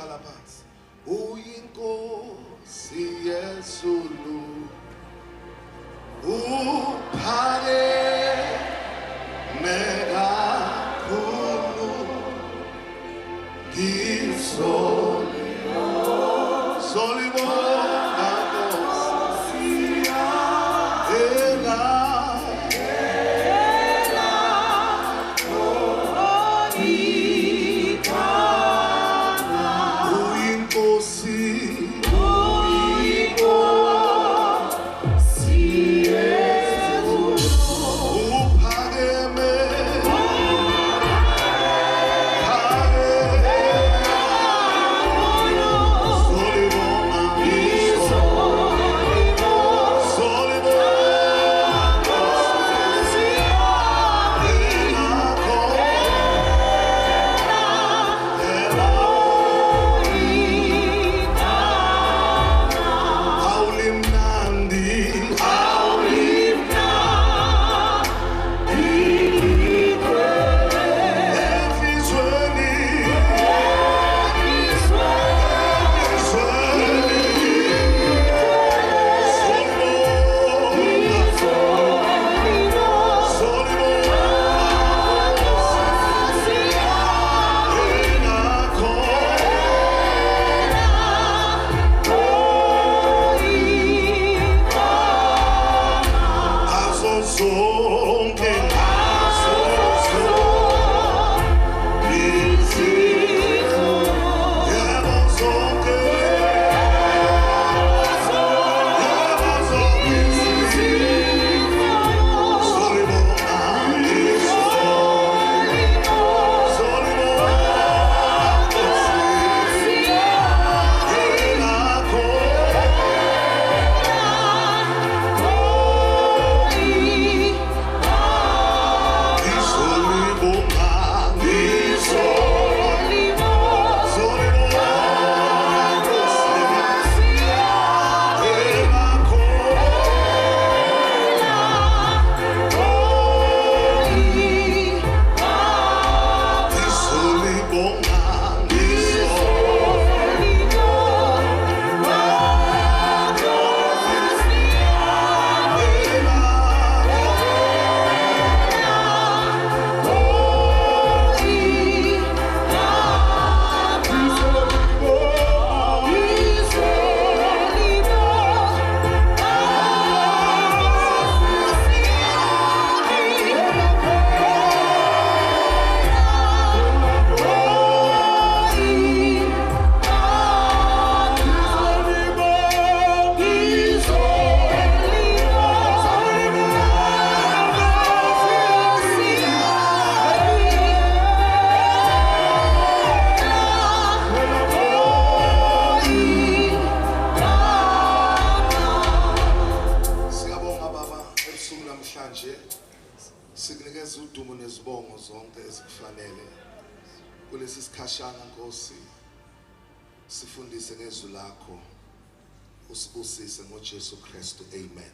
Hlala phansi. Uyinkosi yezulu, uphakeme kakhulu, ngizolibonga Nkosi ela. Uyinkosi, uphakeme, phakeme, solibonga, solibonga Nkosi elakho, elakho. Awulimnandi, enhlizweni, enhlizweni, solibonga, solibonga Nkosi elakho. Ngazo zonke, ngazo zonke izizwe, yebo zonke, yebo zonke izizwe, solibonga solibonga Nkosi elakho. Ngizolibonga, ngizolibonga Nkosi elakho. Ngizolibonga, Siyabonga Baba, ebusuku namhlanje sikunikeza udumo nezibongo zonke ezikufanele kulesi sikhashana. Nkosi, sifundise ngezwi lakho, usibusise ngoJesu Kristu, amen.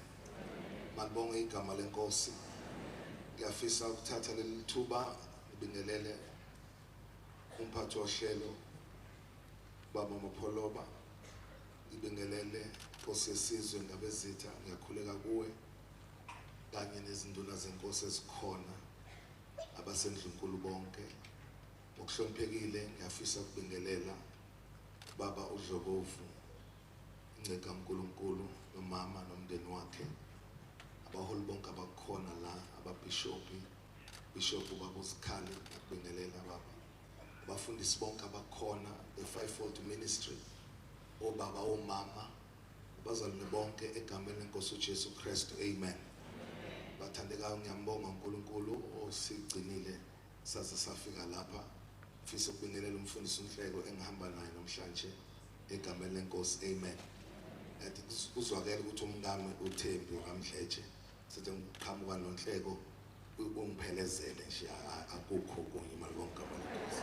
Malibonge igama lenkosi. Ngiyafisa ukuthatha leli thuba ngibingelele umphathi wohlelo, baba Mapholoba, ngibingelele Nkosi yesizwe Ndabezitha, ngiyakhuleka kuwe kanye nezinduna zenkosi ezikhona, abasendlunkulu bonke. Ngokuhloniphekile ngiyafisa ukubingelela baba uDlokovu, inceku kaNkulunkulu, nomama nomndeni wakhe, abaholi bonke abakhona la, ababhishobhi, bishop ubaba uSikhali, ngiyakubingelela baba, abafundisi bonke abakhona, the fivefold ministry, obaba, omama, abazalwane bonke, egameni lenkosi uJesu Kristu, amen. Bathandekayo, ngiyambonga uNkulunkulu osigcinile saze safika lapha. Ngifisa ukubingelela umfundisi uNhleko engihamba naye namhlanje, egameni lenkosi, amen. Yathi kuzwakele ukuthi umkami uThembi wakamdletshe sithi ngiqhamuka noNhleko, ungiphelezele nje, akukho kunye. Malibonke igama lenkosi,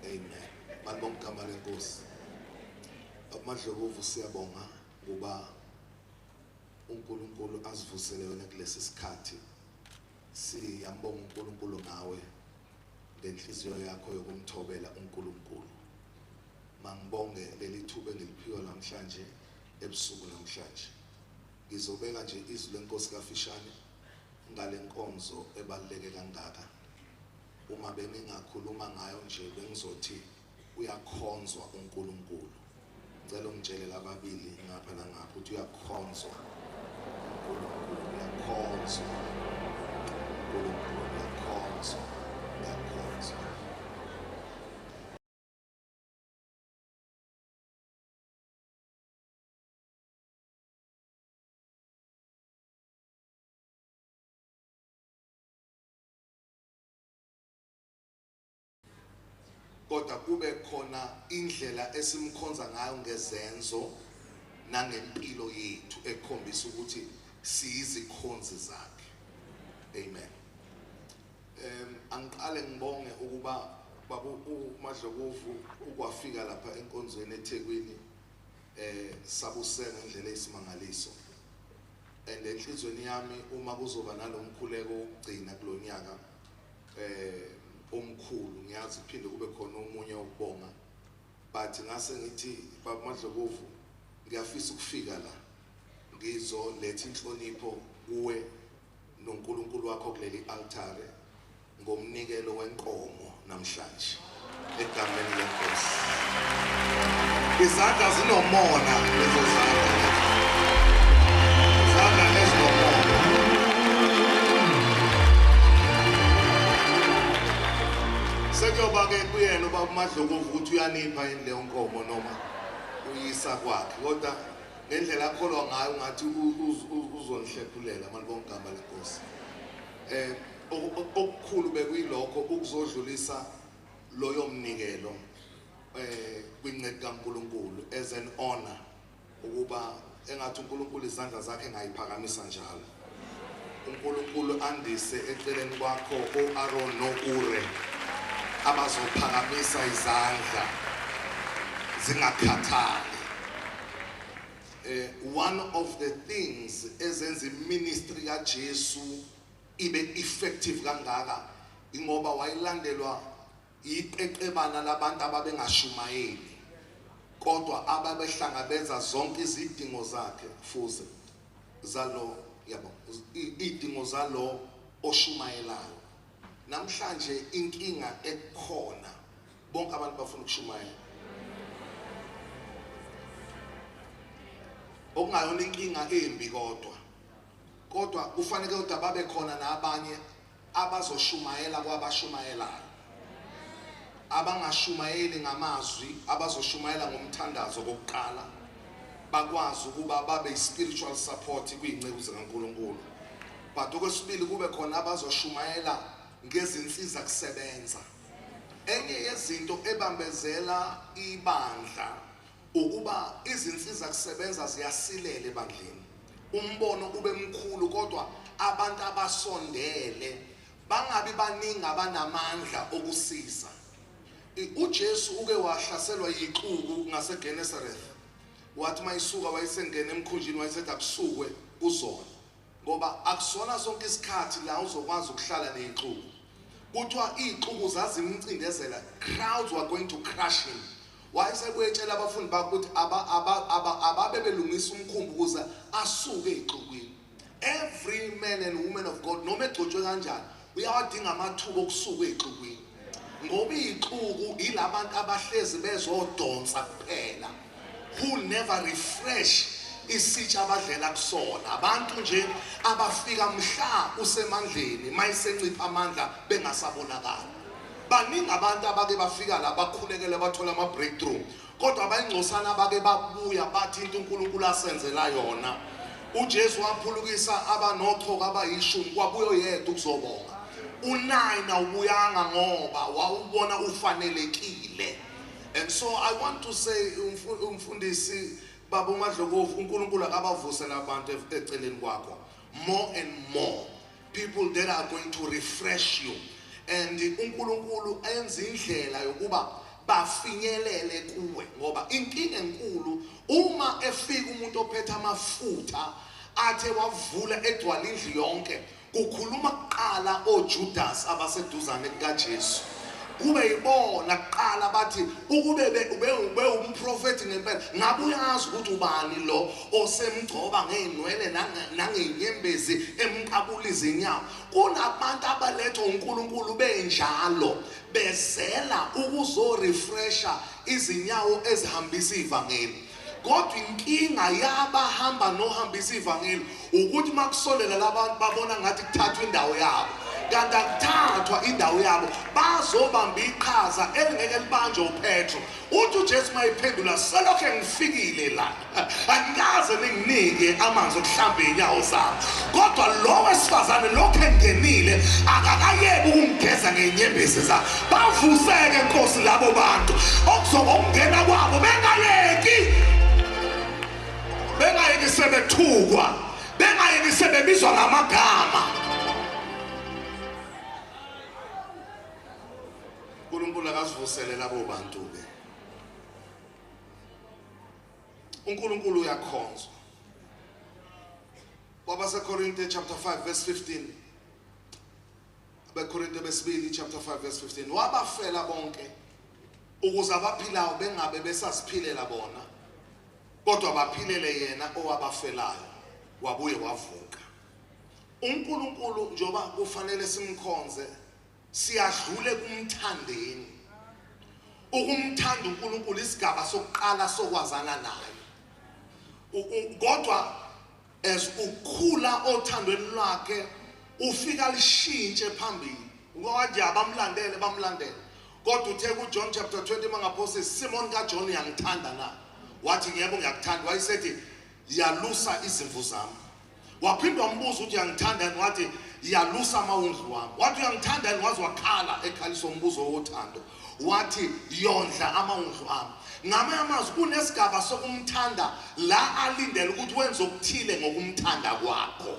amen. Malibonke igama lenkosi. Amadlokovu, siyabonga kuba uNkulunkulu azivusele wena kulesi sikhathi. Siyambonga uNkulunkulu ngawe. Ngenhliziyo yakho yokumthobela uNkulunkulu. Mangibonge leli thuba engiliphiwe namhlanje ebusuku namhlanje. Ngizobeka nje izwi lenkosi kafishane ngale nkonzo ebaluleke kangaka. Uma bengingakhuluma ngayo nje bengizothi uyakhonzwa uNkulunkulu. Ngicela ungitshele lababili ngapha nangapha ukuthi uyakhonzwa uNkulunkulu, uyakhonzwa uNkulunkulu, uyakhonzwa, uyakhonzwa. Kodwa kube khona indlela esimkhonza ngayo ngezenzo nangempilo yethu ekhombisa ukuthi siyizikhonzi zakhe. Amen. Angiqale ngibonge ukuba baba uMadlokovu ukwafika lapha enkonzweni eThekwini, sabuseka ngendlela eyisimangaliso. And enhlizweni yami, uma kuzoba nalomkhuleko wokugcina kulonyaka omkhulu, ngiyazi phinde kube khona omunye ukubonga, but ngase ngithi, baba Madlokovu, ngiyafisa ukufika la ngizoletha inhlonipho kuwe noNkulunkulu wakho kuleli altare ngomnikelo wenkomo namhlanje egameni lenkosi. Izandla zinomona, lezo zandla, izandla ezinomona. Sekuyoba ke kuyena ubaba uMadlokovu ukuthi uyanipha yini leyo nkomo noma uyisa kwakhe, kodwa ngendlela akholwa ngayo ngathi uzonihlephulela. Malibonga igama lenkosi. Okukhulu bekuyilokho ukuzodlulisa loyo mnikelo kwinceke kaNkuluNkulu as an honor, ukuba engathi uNkulunkulu izandla zakhe engayiphakamisa njalo, uNkulunkulu andise eceleni kwakho oAron noUre abazophakamisa izandla zingakhathali. One of the things ezenza iministry kaJesu ibe effective kangaka ingoba wayilandelwa iqeqebana labantu ababengashumayeli kodwa ababehlangabeza zonke izidingo zakhe, fuze zalo, yabo, izidingo zalo oshumayelayo. Namhlanje inkinga ekukhona, bonke abantu bafuna ukushumayela, okungayona inkinga embi, kodwa kufanele kodwa babe khona nabanye abazoshumayela kwabashumayelayo, abangashumayeli ngamazwi, abazoshumayela ngomthandazo kokuqala, bakwazi ukuba babe spiritual support kuyinceku zikaNkuluNkulu. But okwesibili, kube khona abazoshumayela ngezinsiza kusebenza. Enye yezinto ebambezela ibandla ukuba izinsiza kusebenza ziyasilela ebandleni. Umbono ube mkhulu, kodwa abantu abasondele bangabi baningi abanamandla okusiza. UJesu uke wahlaselwa yixuku ngaseGenesareth, wathi mayisuka wayesengena emkhunjini, wayesethi akusukwe kuzona, ngoba akusona sonke isikhathi la uzokwazi ukuhlala neyixuku. Kuthiwa iy'xuku zazimcindezela, crowds were going to crush him. Wayesebuyetshela abafundi bakhe ukuthi ababe belungisa umkhumbi ukuze asuke ey'xukwini. Every man and woman of God, noma egcotshwe kanjani, uyawadinga amathuba okusuka ey'xukwini, ngoba iy'xuku yilabantu abahlezi bezodonsa kuphela, who never refresh isitsha abadlela kusona. Abantu nje abafika mhla usemandleni, mayisencipha amandla bengasabonakali. Baningi abantu abake bafika la, bakhulekele, bathola ama breakthrough, kodwa abayingcosana abake babuya bathi into uNkulunkulu asenzela yona. UJesu waphulukisa abanochoko abayishumi, kwabuya oyedwa ukuzobonga. U9 awubuyanga ngoba wawubona ufanelekile. And so I want to say, umfundisi baba uMadlokovu, uNkulunkulu akabavuse labantu eceleni kwakho, more and more people that are going to refresh you, and uNkulunkulu enza indlela yokuba bafinyelele kuwe, ngoba inkinga enkulu, uma efika umuntu ophethe amafutha athe wavula egcwala indlu yonke, kukhuluma kuqala oJudas abaseduzane kukaJesu. Kube yibona kuqala bathi ukube ube umprofeti ngempela ngabe uyazi ukuthi ubani lo osemgcoba ngeenwele nangeenyembezi emqabula izinyawo. Kunabantu abalethwa uNkulunkulu benjalo bezela ukuzorefresha izinyawo ezihambisa ivangeli. Kodwa inkinga yabahamba nohambisa ivangeli ukuthi makusolela labantu babona ngathi kuthathwa indawo yabo, kanti akuthathwa indawo yabo, bazobamba iqhaza elingeke libanjwe uPetro. Uthi uJesu mayiphendula, selokhe ngifikile la angikaze ninginike amanzi okuhlamba inyawo zami, kodwa lo wesifazane lokho engenile akakayeki ukungigeza ngenyembezi zami. Bavuseke Nkosi labo bantu okuzoba ukungena kwabo bengayeki sebethukwa, bengayeki sebebizwa ngamagama. uNkulunkulu akasivusele labo bantu ke. uNkulunkulu uyakhonzwa. KwabaseKorinte chapter 5 verse 15, abeKorinte besibili chapter 5 verse 15, wabafela bonke ukuze abaphilayo bengabe besaziphilela bona, kodwa baphilele yena owabafelayo wabuye wavuka. uNkulunkulu njoba kufanele simkhonze, siyadlule kumthandeni. Ukumthanda uNkulunkulu isigaba sokuqala sokwazana naye, kodwa as ukhula othandweni lwakhe ufika lishintshe phambili. Ngoba abamlandele bamlandele, kodwa uthe kuJohn chapter 20 mangaphosi, Simon kaJohn uyangithanda na? Wathi yebo ngiyakuthanda. Wayesethi yalusa izimvu zami. Waphinde wambuza ukuthi uyangithanda yini? Wathi yalusa amawundlu wami. Wathi uyangithanda yini? Waze wakhala ekhalisa umbuzo wothando, wathi yondla amawundlu ami. Ngamanye amazwi kunesigaba sokumthanda la alindele ukuthi wenze okuthile ngokumthanda kwakho.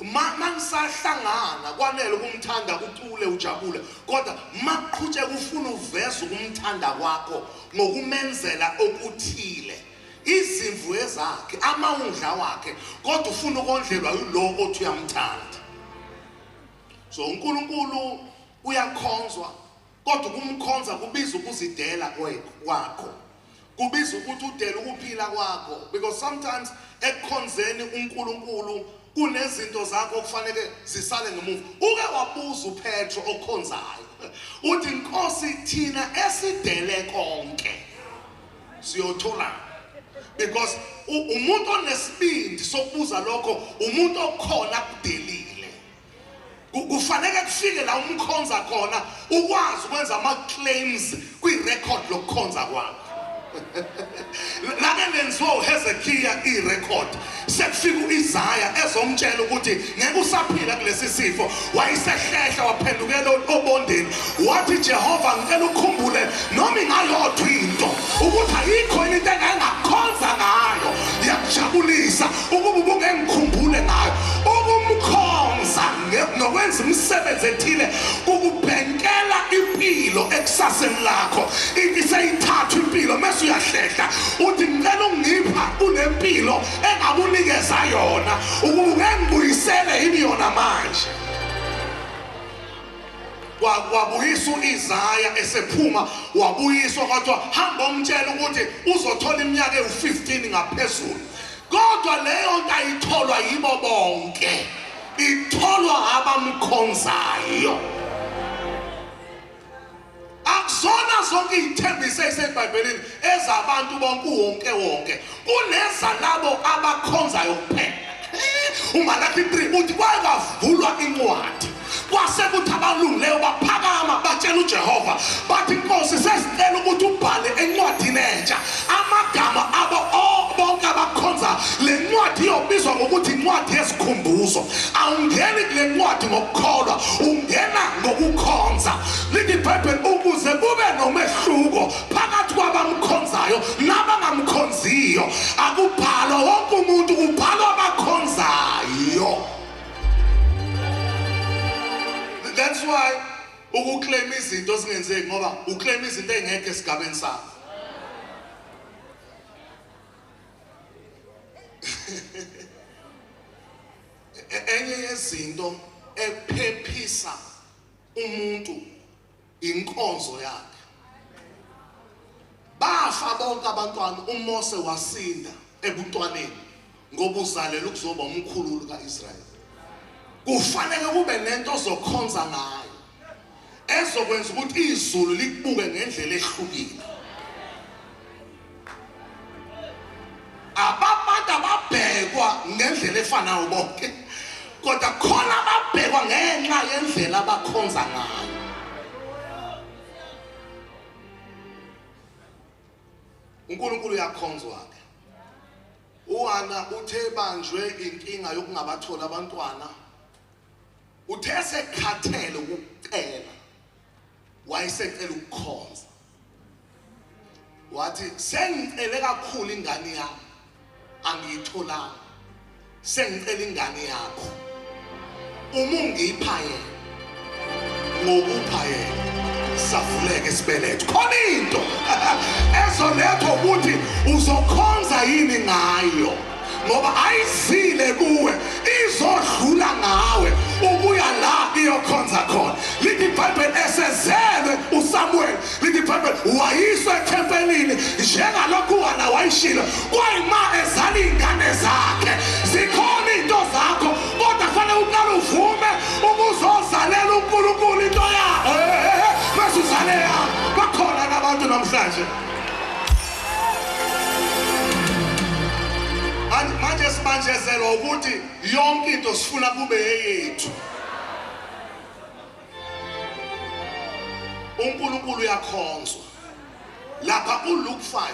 Manisahlangana kwanele ukumthanda ucule ujabule, kodwa maqhutsheka ufuna uveze ukumthanda kwakho ngokumenzela okuthile. Izimvu ezakhe, amawundla wakhe, kodwa ufuna ukondlelwa yilo othi uyamthanda. So uNkulunkulu uyakhonzwa, kodwa ukumkhonza kubiza ukuzidela kwakho, kubiza ukuthi udele ukuphila kwakho, because sometimes ekukhonzeni uNkulunkulu kunezinto zakho okufanele zisale ngemuva. Uke wabuza uPetro okhonzayo, uthi Nkosi thina esidele konke siyothola? Because umuntu onesibindi sokubuza lokho umuntu okhona kudelile. Kufanele kufike la umkhonza khona ukwazi ukwenza ama claims kwi record lokukhonza kwakho. Lake lenziwa uHezekiya i-record, sekufika uIsaya ezomtshela ukuthi ngeke usaphila kulesi sifo. Wayesehlehla waphendukela obondeni, wathi Jehova ngicela ukukhumbule noma ingayodwa into ukuthi ayikho into engakhonza ngayo yakujabulisa ukuba ubungengikhumbule ngayo. Ukumkhonza nokwenza imisebenzi ethile kukubhenkela impilo ekusaseni lakho. Iseyithatha impilo mase uyahlehla uthi ngicela ungipha kunempilo engakunikeza yona ukuba ungengibuyisele yini yona manje. Wabuyisa uIsaya esephuma, wabuyiswa kwathiwa hamba umtshela ukuthi uzothola iminyaka ewu-15 ngaphezulu. Kodwa leyo nto ayitholwa yibo bonke, itholwa abamkhonzayo. Akuzona zonke izithembiso eziseBhayibhelini ezabantu bonke wonke wonke, kuneza labo abakhonzayo kuphela. uMalaki 3 uthi kwaye kwavulwa incwadi, kwase kuthi abalungileyo baphakama batshela uJehova bathi Nkosi sesicela ukuthi ubhale encwadini entsha amagama abo bonke abakhonza. Le ncwadi iyobizwa ngokuthi incwadi yesikhumbuzo. Awungeni kule ncwadi ngokukholwa, ungena ngokukhonza. Lithi iBhayibheli ukuze kube nomehluko phakathi kwabamkhonzayo nabangamkhonziyo, akubhalwa wonke umuntu, kubhalwa abakhonzayo. That's why ukuclaim izinto zingenzeki, ngoba uclaim izinto ezingekho esigabeni sakho. Enye yezinto ephephisa umuntu Inkonzo yakhe. Bafa bonke abantwana, uMose wasinda ebuntwaneni ngoba uzalela ukuzoba umkhululi kaIsrayeli. Kufanele kube nento ozokhonza ngayo ezokwenza ukuthi izulu likubuke ngendlela ehlukile. Ababantu ababhekwa ngendlela efanayo bonke, kodwa khona ababhekwa ngenxa yendlela abakhonza ngayo. uNkulunkulu uyakhonzwa ke. uHana uthe banjwe inkinga yokungabathola abantwana, uthe sekhathele ukucela, wayesecela ukukhonza. Wathi sengicele kakhulu ingane yami angiyitholanga, sengicela ingane yakho, uma ungipha yena ngokupha yena savuleke isibeletho. Khona into ezolethwa ukuthi uzokhonza yini ngayo, ngoba ayizile kuwe, izodlula ngawe ukuya la iyokhonza khona. Lithi iBhayibheli esezelwe uSamuel, lithi iBhayibheli wayiswa ethempelini njengalokhu uHana wayishilo, kwayima ezala iy'ngane zakhe. Zikhona iy'nto zakho, kodwa kufanele uqale uvume ukuzozalela uNkulunkulu into yakho, bese uzale yakho. Bakhona abantu namhlanje manje sibanjezelwa ukuthi yonke into sifuna kube yeyethu. uNkulunkulu uyakhonzwa. Lapha kuLuke 5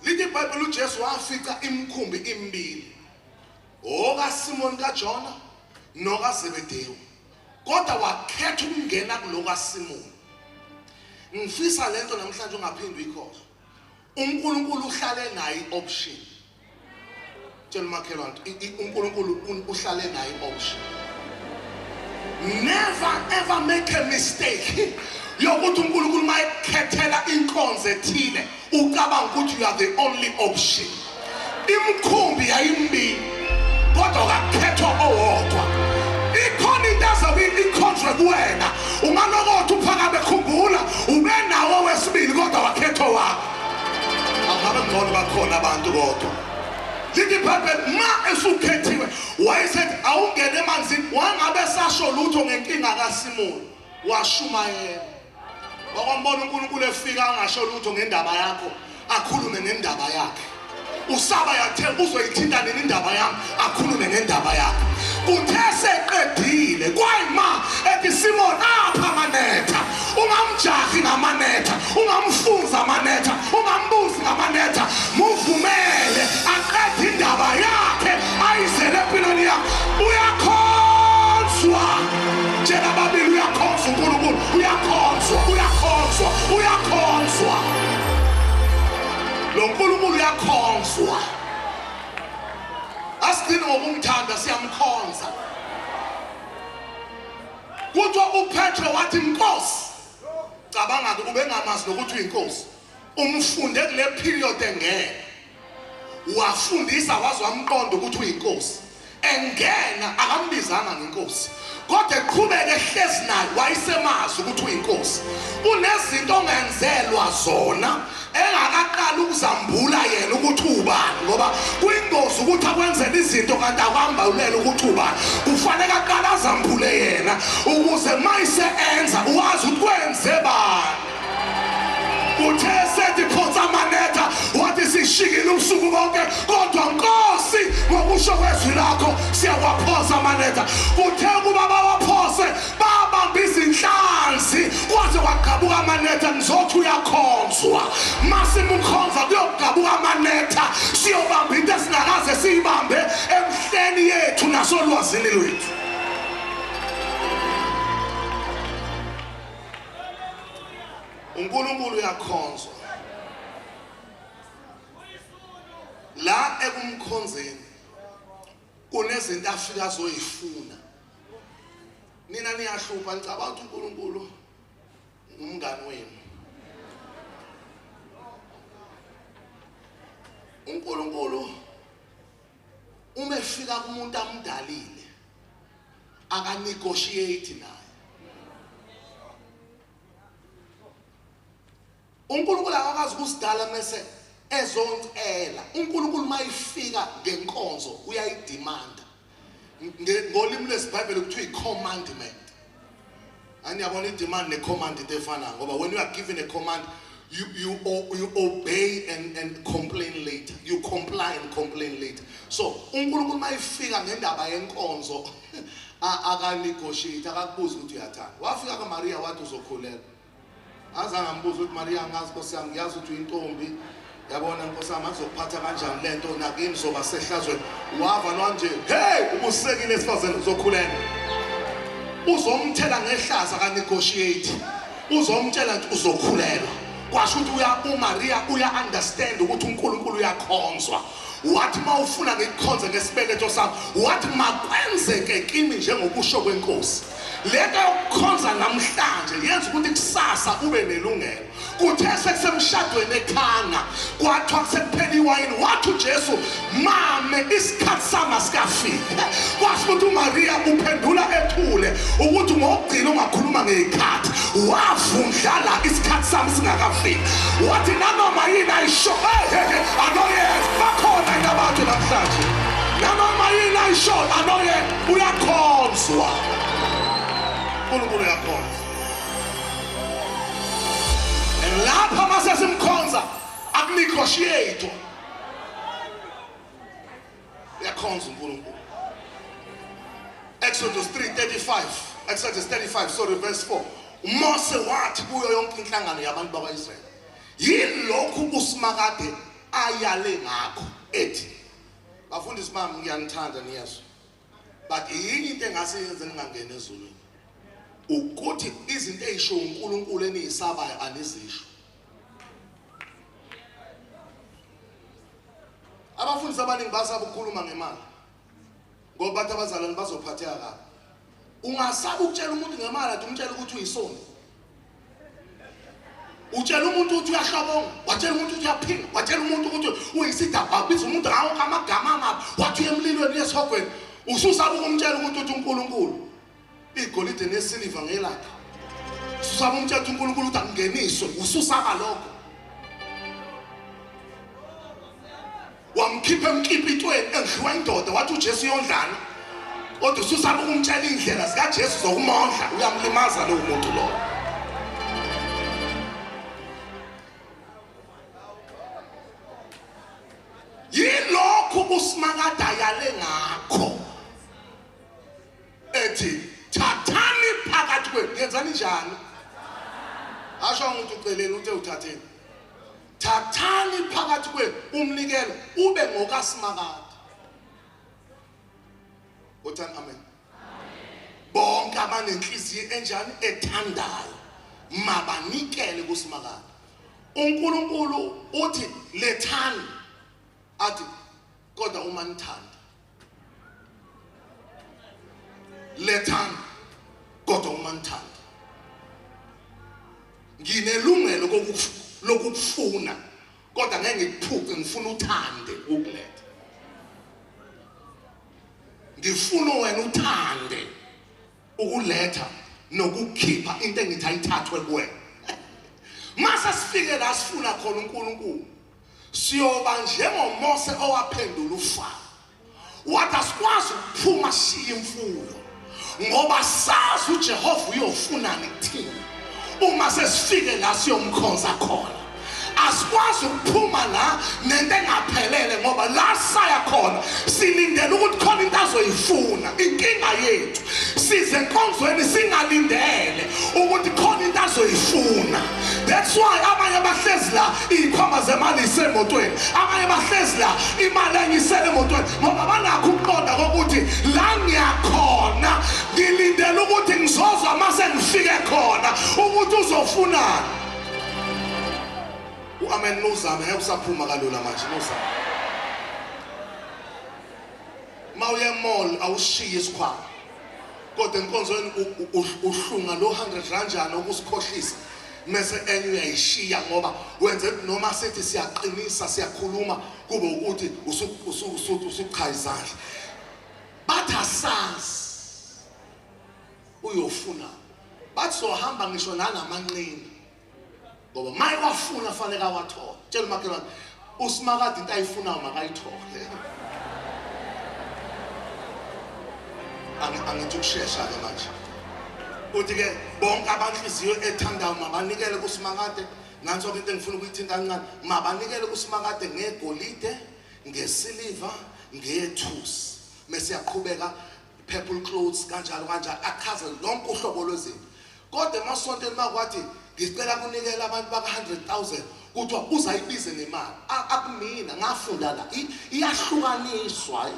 lithi iBhayibheli uJesu wafica imikhumbi imibili, okaSimon kaJona nokaZebedewu, kodwa wakhetha ukungena kulokaSimon. Ngifisa lento namhlanje ungaphindi uyikhohlwe. uNkulunkulu uhlale nayo i-option. Tshela umakhelwane uNkulunkulu uhlale nayo i-option. Never ever make a mistake yokuthi uNkulunkulu mayekhethela inkonzo ethile ucabanga ukuthi you are the only option. Imikhumbi yayimbili kodwa kakhethwa owodwa. Ikhona into azobe ikhonjwe kuwena, ungalokotha uphakame, khumbula ube nawo wesibili kodwa wakhethwa wakho. Angabe ngcono bakhona abantu kodwa lithi iBhayibheli ma esukhethiwe wayesethi awungene emanzini, wangabe sasho lutho ngenkinga kaSimoni, washumayela. Wakwambona uNkulunkulu efika angasho lutho ngendaba yakho, akhulume ngendaba yakhe. Usaba yathe uzoyithinta nini indaba yami, akhulume ngendaba yakhe. Kuthe seqedile kwayima ethi Simon apha amanetha, ungamjahi ngamanetha, ungamfunza amanetha, ungambuzi ngamanetha, muvumele aqede indaba yakhe ayizele empilweni yakho. Uyakhonzwa. Tshela ababili uyakhonzwa uNkulunkulu, uyakhonzwa, uyakhonzwa, uyakhonzwa. Lo Nkulunkulu uyakhonzwa. Asigcini ngokumthanda, siyamkhonza. Kuthiwa uPetro wathi Nkosi, cabanga-ke ubengamazi nokuthi uyinkosi, umfunde kule period engena, wafundisa waze wamqonda ukuthi uyinkosi. Engena akambizanga ngenkosi, kodwa eqhubeke ehlezi naye wayesemazi ukuthi uyinkosi. Kunezinto ongenzelwa zona engakaqali ukuzambula yena ukuthi ubani, ngoba kuyingozi ukuthi akwenzele izinto kanti akwambulela ukuthi ubani. Kufanele aqale azambule yena ukuze mayise enza wazi ukuthi kwenze bani. Uthe sethi phonsa amanetha, wathi sishikile ubusuku bonke, kodwa Nkosi ngokusho kwezwi lakho siyawaphonsa amanetha. Uthe ukuba bawaphose babamba izinhlanzi kwaze kwagqabuka amanetha. Ngizothi uyakhonzwa, masimkhonza kuyogqabuka amanetha, siyobamba into esingakaze siyibambe emhleni yethu nasolwazini lwethu. uNkulunkulu uyakhonzwa. La ekumkhonzeni kunezinto afika azoyifuna. Nina niyahlupha, nicabanga ukuthi uNkulunkulu ngumngani wenu. uNkulunkulu uma efika kumuntu amdalile akanegotiate naye. uNkulunkulu akakazi ukusidala mese ezoncela. uNkulunkulu mayifika ngenkonzo uyayidemanda. Ngolimi lesiBhayibheli kuthiwa i-commandment. Aniyabona i-demand ne-command into efanayo, ngoba when you are given a command you obey and complain later. You comply and complain later. So uNkulunkulu mayifika ngendaba yenkonzo akanegotiate, akakubuza ukuthi uyathanda. Wafika kaMaria wathi uzokhulelwa. Azange ambuze ukuthi Maria ngazi Nkosi yami, ngiyazi ukuthi uyintombi, yabona Nkosi yami azokuphatha kanjani lento nakimi zoba sehlazweni. Wava nje hey ubusekile esifazeni uzokhulelwa. Uzomthela ngehlaza ka negotiate. Uzomtshela nje uzokhulelwa. Kwasho ukuthi uya uMaria uya understand ukuthi uNkulunkulu uyakhonzwa. Wathi mawufuna ngikukhonze ngesibeletho sami, wathi makwenzeke kimi njengokusho kwenkosi. Lento yokukhonza namhlanje yenza ukuthi kusasa ube nelungelo. Kuthe sekusemshadweni eKhana kwathiwa sekuphela iwayini, wathi uJesu mame isikhathi sami asikafiki. Kwasho ukuthi uMaria uphendula ethule ukuthi ngokugcina ungakhuluma ngezikhathi. Wavundlala isikhathi sami singakafiki. Wathi nanoma yini ayisho, anoyenza. Bakhona abantu namhlanje nanoma yini ayisho anoyenza, uyakhonzwa. uNkulunkulu uyakhonza. Lapha mase simkhonza akunegotiate. Uyakhonza uNkulunkulu. Exodus 3:35, Exodus 35, sorry, verse 4. uMose wathi kuyo yonke inhlangano yabantu bakwaIsrayeli, yilokhu uSimakade ayale ngakho ethi, bafundisi bami ngiyanithanda niyezwa, but yini into engase yenze ningangeni ezulwini? Ukuthi izinto ezisho uNkulunkulu eniyisabayo anizisho. Abafundisi abaningi basaba ukukhuluma ngemali ngoba bathi abazalwane bazophatheka kabi. Ungasaba ukutshela umuntu ngemali athi umtshela ukuthi uyisoni. Utshela umuntu ukuthi uyahlobonga, watshela umuntu ukuthi uyaphinga, watshela umuntu ukuthi uyisidabha, ubiza umuntu ngawo amagama amabi, wathi uyemlilweni uyesihogweni. Ususaba ukumtshela umuntu ukuthi uNkulunkulu igolide nesiliva ngelakhe. Ususaba umtshela ukuthi uNkulunkulu uthi angeniswe, ususaba lokho. Wamkhipha emkipitweni endliwa indoda wathi uJesu uyondlana, kodwa ususaba ukumtshela indlela zikaJesu zokumondla, uyamlimaza lowo muntu lowo. Yilokhu uSimakade ayale ngakho ethi thathani phakathi kwenu. Yenzani njani? Asho ukuthi uceleni uthe uthatheni. Thathani phakathi kwenu umnikelo ube ngokaSimakade. Uthani amen. Bonke abanenhliziyo enjani ethandayo mabanikele kuSimakade. uNkulunkulu uthi lethani, athi kodwa uma nithanda. Lethani kodwa uma nithanda. Nginelungelo lokukufuna kodwa ngeke ngikuphuce, ngifuna uthande ukuletha. Ngifuna wena uthande ukuletha nokukhipha into engithi ayithathwe kuwena. Mase sifike la sifuna khona uNkulunkulu, siyoba njengoMose owaphendula uFaro wathi asikwazi ukuphuma siye imfuyo ngoba sazi uJehova uyofunani kuthina uma sesifike la siyomkhonza khona. Asikwazi ukuphuma la nento engaphelele ngoba la saya khona silindele ukuthi khona into azoyifuna. Inkinga yethu size enkonzweni singalindele ukuthi khona into azoyifuna. That's why abanye bahlezi la izikhwama zemali isemotweni, abanye bahlezi la imali engisele emotweni, ngoba banakho ukuqonda kokuthi la ngiyakhona ngilindele ukuthi ngizozwa mase ngifike khona ukuthi uzofunani. Amen. Nuzame ngeke usaphuma kalula manje, nuzame. Mawuye mall awushiye isikhwama, kodwa enkonzweni uhlunga lo 100 rand ukusikhohlisa mese enye uyayishiya ngoba wenze noma sithi siyaqinisa siyakhuluma kube ukuthi usucha izandla. Bathi asazi uyofuna, bathi sohamba ngisho nangamanqina. Ngoba maye wafuna fanele awathole. Tshela umakhelwane uSimakade into ayifunayo makayithole. Angithi ukushesha ke manje. Uthi ke bonke abanhliziyo ethandayo mabanikele kuSimakade. Nanso ke into engifuna ukuyithinta kancane. Mabanikele kuSimakade ngegolide, ngesiliva, ngethusi. Mese yaqhubeka purple clothes kanjalo kanjalo achaze lonke uhlobo lwezinto. Kodwa emasontweni makwathi ngicela kunikela abantu baka 100,000 kuthiwa uzayibize ngemali. Akumina ngafunda la iyahlukaniswa.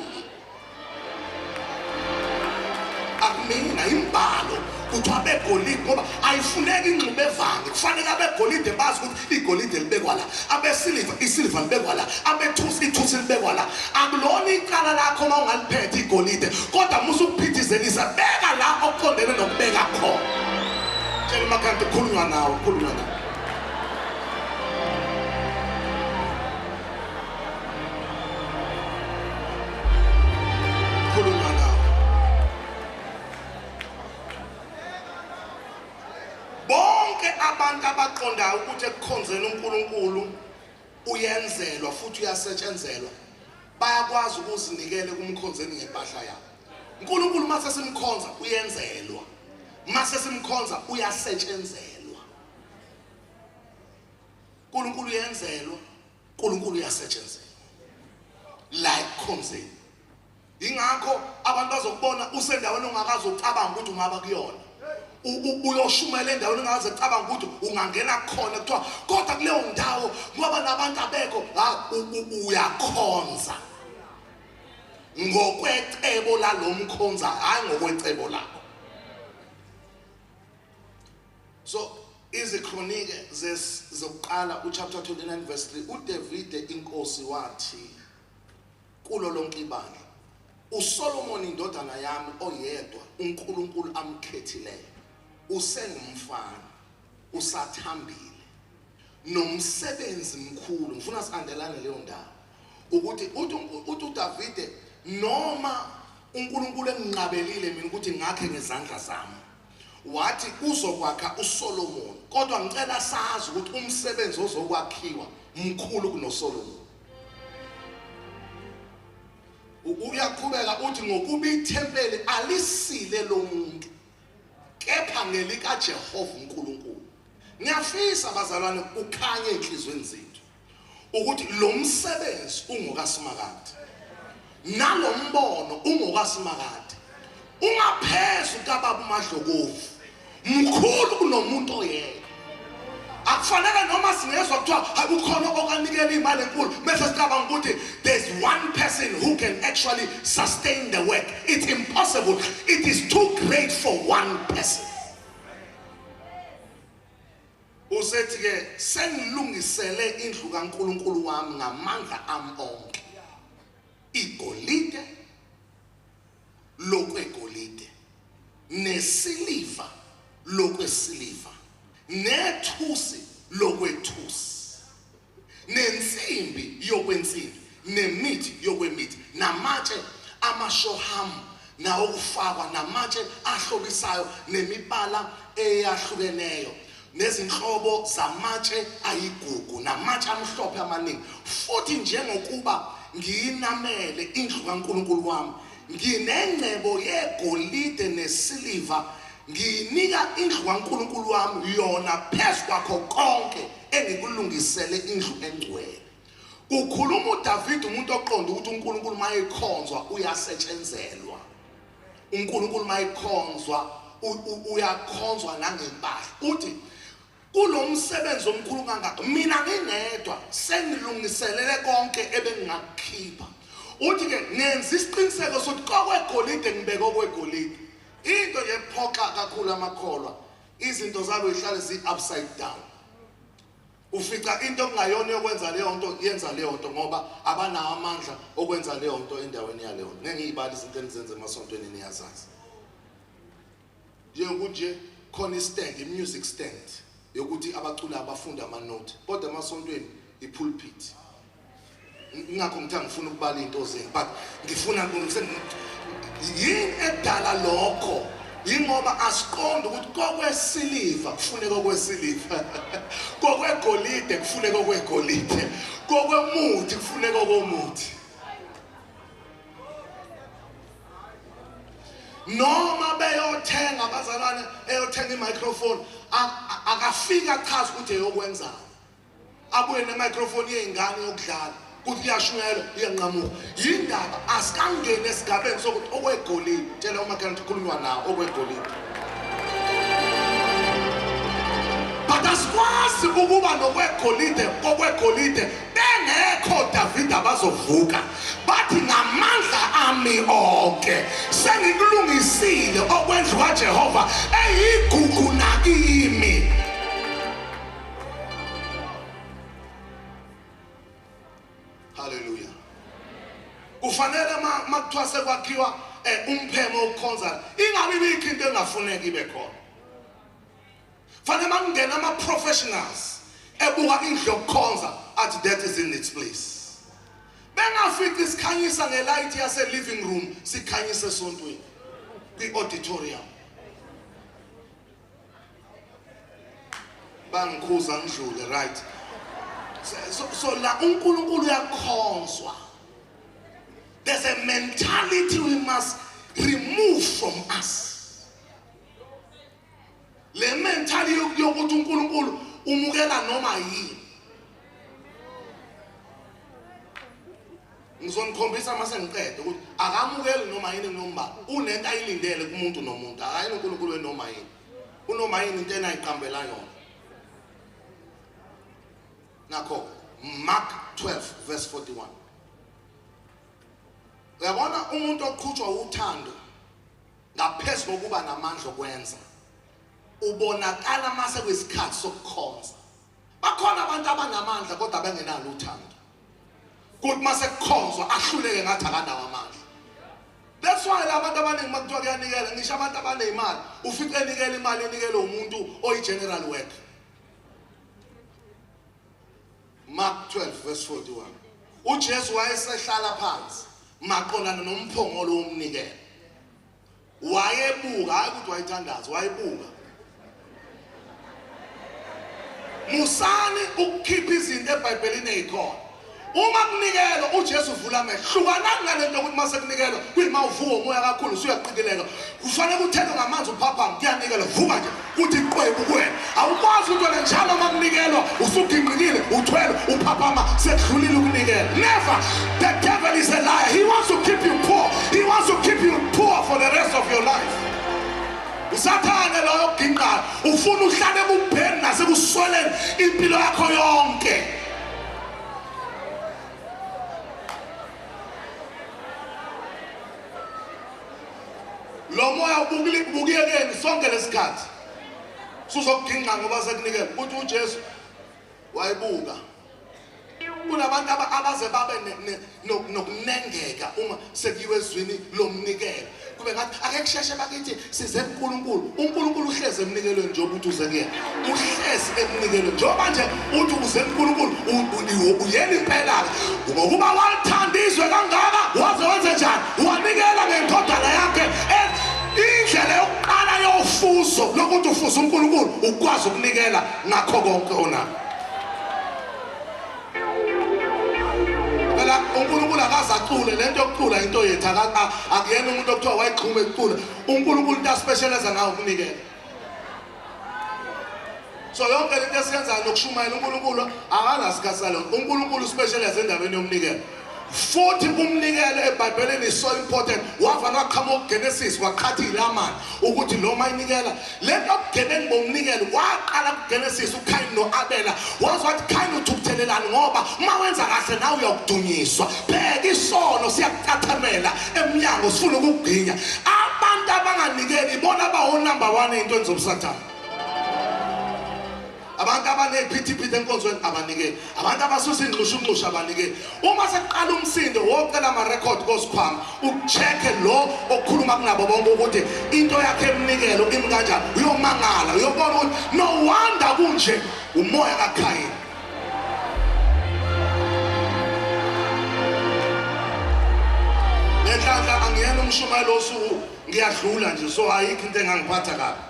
Akumina imbalo kuthiwa begolide ngoba ayifuneki ingxube evange kufanele abegolide bazi ukuthi igolide libekwa la abesiliva isiliva libekwa la abethusi ithusi libekwa la akulona icala lakho uma ungaliphethe igolide kodwa musa ukuphithizelisa beka la okuqondene nokubeka khona tshela umakhanti khulunywa nawe khulunywa nawe khulunywa nawe bonke abantu abaqondayo ukuthi ekukhonzeni uNkulunkulu uyenzelwa futhi uyasetshenzelwa bayakwazi ukuzinikela kumkhonzeni ngempahla yabo. uNkulunkulu mase simkhonza uyenzelwa, mase simkhonza uyasetshenzelwa. uNkulunkulu uyenzelwa, uNkulunkulu uyasetshenzelwa la ekukhonzeni. Ingakho abantu bazokubona usendaweni ongakaze ucabanga ukuthi ungaba kuyona. Uyoshumela endaweni ongakaze ucabanga ukuthi ungangena khona kuthiwa kodwa kuleyo ndawo ngoba nabantu abekho uyakhonza ngokwecebo lalomkhonza hayi ngokwecebo lakho. So iziKronike zokuqala uchapter 29 verse 3 uDavide inkosi wathi kulo lonke ibandla uSolomon indodana yami oyedwa uNkulunkulu amkhethileyo usengumfana usathambile nomsebenzi mkhulu. Ngifuna siandelane leyo ndawo ukuthi uthi uDavide noma uNkulunkulu enginqabelile mina ukuthi ngakhe ngezandla zami wathi uzokwakha uSolomon kodwa ngicela sazi ukuthi umsebenzi ozokwakhiwa mkhulu kunoSolomon. Uyaqhubeka uthi ngokuba ithempeli alisile lomuntu kepha ngelikaJehova uNkulunkulu. Ngiyafisa bazalwane ukhanye enhlizweni zethu ukuthi lo msebenzi ungokaSimakade nalombono ungokaSimakade ungaphezu kababa uMadlokovu mkhulu kunomuntu oyedwa. Akufanele noma singezwa kuthiwa akukhona okanikela imali enkulu bese sicabanga ukuthi there's one person who can actually sustain the work. It's impossible. It is too great for one person. Usethi ke sengilungisele indlu kaNkulunkulu wami ngamandla ami onke, igolide lokwegolide nesiliva lokwesiliva nethusi lokwethusi nensimbi yokwensimbi nemithi yokwemithi namatshe amashohamu nawokufakwa namatshe ahlobisayo nemibala eyahlukeneyo nezinhlobo zamatshe ayigugu namatshe amhlophe amaningi. Futhi njengokuba ngiyinamele indlu kaNkulunkulu wami nginengcebo yegolide nesiliva ngiyinika indlu kaNkulunkulu wami yona phezu kwakho konke engikulungisele indlu engcwele. Kukhuluma uDavid umuntu oqonda ukuthi uNkulunkulu mayekhonzwa uyasetshenzelwa, uNkulunkulu mayekhonzwa uyakhonzwa nangempahla. Uthi kulomsebenzi omkhulu kangaka mina ngingedwa sengilungiselele konke ebengingakukhipha. Uthi ke ngenza isiqiniseko sokuthi kokwegolide ngibeke okwegolide. Into nje ephoxa kakhulu amakholwa izinto zabo zihlale zi upside down. Ufica into okungayona yokwenza leyo nto yenza leyo nto ngoba abanawo amandla okwenza leyo nto endaweni yaleyo nto. Ngeke ngiyibale izinto enizenze emasontweni niyazazi. Njengokuthi khona istand, i-music stand yokuthi abaculi abafunda ama-note kodwa emasontweni i-pulpit. Ingakho ngithi angifuni ukubala into zenu but ngifuna yini edala lokho? Yingoba asiqonde ukuthi kokwesiliva kufuneka okwesiliva, Kokwegolide kufuneka okwegolide, kokwemuthi kufuneka okomuthi. Noma beyothenga abazalwane, eyothenga i-microphone, akafika achaze ukuthi eyokwenzani, abuye ne-microphone yey'ngane yokudlala kuthi kuyashunyayelwa, iyanqamuka. Yindaba asikangeni esigabeni sokuthi okwegolide. Tshela umakhelwane ukuthi khulunywa nawo okwegolide. But asikwazi ukuba nokwegolide kokwegolide bengekho Davida bazovuka bathi ngamandla ami onke sengikulungisile okwendlu kaJehova eyigugu nakimi. Haleluya. Kufanele makuthiwa sekwakhiwa umpheme wokukhonza ingabe ibikho into engafuneki ibe khona. Fanele makungena ama professionals ebuka indlu yokukhonza athi that is in its place. Bengafici sikhanyisa ngelight yase living room, sikhanyise esontweni kwi auditorium. Bangikhuza ngidlule, right? So la uNkulunkulu uyakhonzwa. There's a mentality we must remove from us. Le mentality yokuthi uNkulunkulu umukela noma yini. Ngizonikhombisa mase ngiqede ukuthi akamukeli noma yini noma unento ayilindele kumuntu nomuntu. Akayena uNkulunkulu wenoma yini. Unoma yini into enayiqambela yona. Nakho Mark 12 verse 41. Uyabona umuntu oqhutshwa uthando ngaphezu kokuba namandla okwenza ubonakala mase kuyisikhathi sokukhonza. Bakhona abantu abanamandla kodwa bengenalo uthando. Kuthi mase kukhonzwa ahluleke ngathi akanawo amandla. That's why labantu abaningi makuthiwa kuyanikela, ngisho abantu abaneyimali, ufice enikela imali enikele umuntu oyi-general worker. Mark 12 verse 41. uJesu wayesehlala phansi maqondana nomphongolo womnikelo. Wayebuka, hayi ukuthi wayethandaza, wayebuka. Musani ukukhipha izinto eBhayibhelini ezikhona. Uma kunikelwa uJesu uvula amehlo. Hlukanani nalento ukuthi mase kunikelwa kuyima uvuka umoya kakhulu usuyaqikileka. Kufanele uthelwe ngamanzi uphaphame, kuyanikelwa, vuka nje kuthi qwebu kuwena. Awukwazi ukuthi wena njalo uma kunikelwa usuginqikile, uthwele, uphaphama sekudlulile ukunikela. Never. The devil is a liar. He wants to keep you poor. He wants to keep you poor for the rest of your life. Usathane loyo oginqayo ufuna uhlale ekubheni nasekusweleni impilo yakho yonke. Lo moya ubukiyekeni sonke lesikhathi. Suzokuginqa ngoba sekunikela. Uthi uJesu wayebuka. Kunabantu abaze babe nokunengeka uma sekuyiwe ezwini lomnikelo. Kube ngathi ake kusheshe bakithi size kuNkulunkulu. uNkulunkulu uhlezi emnikelweni njengoba uthi uze kuyena. Uhlezi emnikelweni njengoba nje uthi uze kuNkulunkulu uyena impela. Ngokuba walithanda izwe kangaka waze wenze njani? Wanikela ngendodana yakhe. Indlela yokuqala yofuzo lokuthi ufuze uNkulunkulu ukwazi ukunikela ngakho konke onakho. Phela uNkulunkulu akaze acule, lento yokucula into yethu, akuyena umuntu okuthiwa wayixhuma ekucula. uNkulunkulu into aspecialize ngayo ukunikela. So yonke lento esiyenzayo nokushumayela uNkulunkulu akanasikhathi salokho. uNkulunkulu uspecialize endabeni yomnikelo. Futhi umnikelo eBhayibhelini is so important. Wavana waqhamuka kuGenesis waqhatha ilamani ukuthi lo mayinikela lento yobugebengu bomnikelo waqala kuGenesis uKain noAbela. Waze wathi Kain uthukuthelelani ngoba uma wenza kahle nawe uyakudunyiswa. Bheka isono siyakucathamela emnyango sifuna ukugwinya. Abantu abanganikeli ibona abawo number 1 ey'ntweni zobusathane. Abantu abaneziphithiphithi enkonzweni abanikeli, abantu abasusa ingxushungxushu abanikeli. Uma sekuqala umsindo wocela amarekhodi kozikhwama ucheck-e lo okhuluma kunabo bonke ukuthi into yakhe emnikelo imi kanjani, uyomangala, uyobona ukuthi no wonder kunje, umoya kaKhayini. Ngenhlanhla angiyena umshumayeli osuku, ngiyadlula nje, so ayikho into engangiphatha kabi.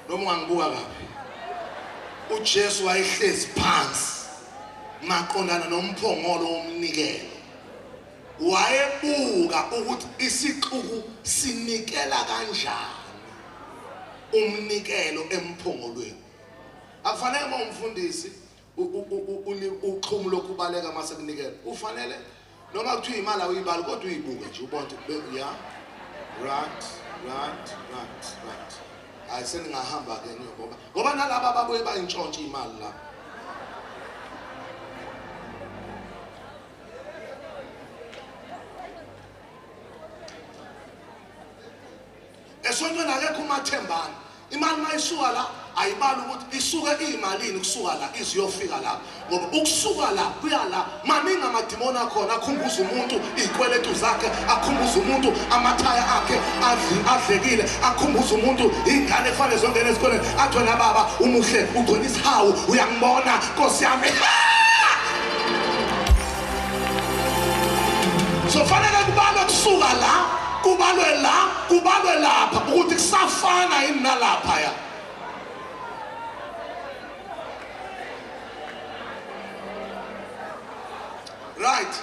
Noma ungangibuka kabi. uJesu wayehlezi phansi maqondana nomphongolo womnikelo. Wayebuka ukuthi isixuku sinikela kanjani umnikelo emphongolweni. Akufanele uma umfundisi uxhumu lokubaleka mase kunikela. Ufanele noma kuthiwa imali awuyibali kodwa uyibuke nje ubone ukuthi ya right right right right. Hayi seningahamba ke niyoboba. Ngoba nalaba ababuye bayintshontsha imali la. Esontweni akekho umathembana. Imali mayisuka la ayibali ukuthi isuke iyimalini kusuka la iziyofika la, ngoba ukusuka la kuya la maningi amadimoni akhona akhumbuza umuntu izikweletu zakhe, akhumbuza umuntu amathaya akhe adlekile, akhumbuza umuntu ingane efanele zongena esikoleni, athi wena baba umuhle ugcwele isihawu uyangibona Nkosi yami. So fanele kubalwe kusuka la kubalwe la kubalwe lapha ukuthi kusafana yini nalapha ya. Right.